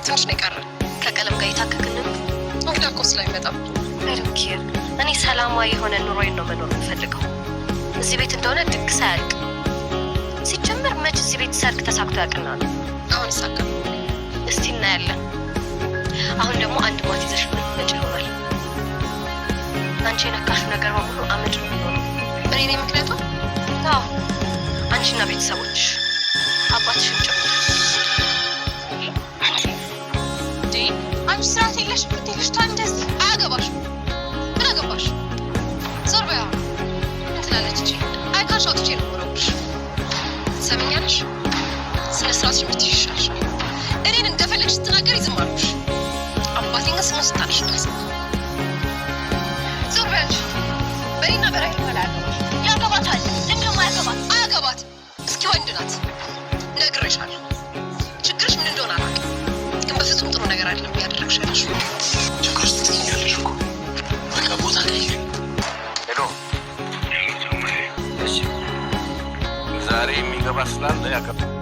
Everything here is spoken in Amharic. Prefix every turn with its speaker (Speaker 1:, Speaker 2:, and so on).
Speaker 1: ትንሽ ነው የቀረ።
Speaker 2: ከቀለም ጋር የታከክን ነው።
Speaker 1: እንግዳ እኮ ስለሚመጣ።
Speaker 2: I don't care። እኔ ሰላማዊ የሆነ ኑሮዬን ነው መኖር የምፈልገው። እዚህ ቤት እንደሆነ ድግስ አያልቅም። ሲጀመር መች እዚህ ቤት ሰርግ ተሳክቶ ያውቅና ነው?
Speaker 1: አሁን ይሳካል።
Speaker 2: እስቲ እናያለን። አሁን ደግሞ አንድ ሟች ይዘሽ መጭ ይሆናል። አንቺ የነካሽው ነገር በሙሉ አመድ ነው የሚሆነው።
Speaker 1: እኔ ነኝ ምክንያቱ?
Speaker 2: አዎ፣ አንቺና ቤተሰቦችሽ አባትሽን ጭምር።
Speaker 1: እንዴ አንቺ ስርዓት የለሽም እንዴ? ልጅቷ እንደዚህ አያገባሽም። ምን አገባሽ? ዞር በይ። አሁን ምን ትላለች እቺ? አይ ካልሽ አውጥቼ ነው የምወረውርሽ። ትሰሚኛለሽ? ስነ ስርዓትሽን ብትይዥ ይሻልሻል። እኔን እንደፈለግሽ ስትናገሪ ዝም አልኩሽ። አባቴን ግን ስሙን ስታነሽ እንዳልሰማ። ዞር በይ አንቺ። በእኔና በራሄል መሀል አያገባሽም።
Speaker 2: ያገባታል። እንደውም አያገባት።
Speaker 1: አያገባት። እስኪ ወንድ ናት፣ ነግሬሻለሁ። ችግርሽ ምን እንደሆነ አላውቅም፣ ግን በፍጹም ጥሩ ነገር አይደለም እያደረግሽ ያለሽው።
Speaker 3: ችግር ውስጥ ትገኛለሽ እኮ። በቃ ቦታ ቀይሪ።
Speaker 4: Hello፣ እሺ፣ ዛሬ የሚገባ ስላለ ያቀ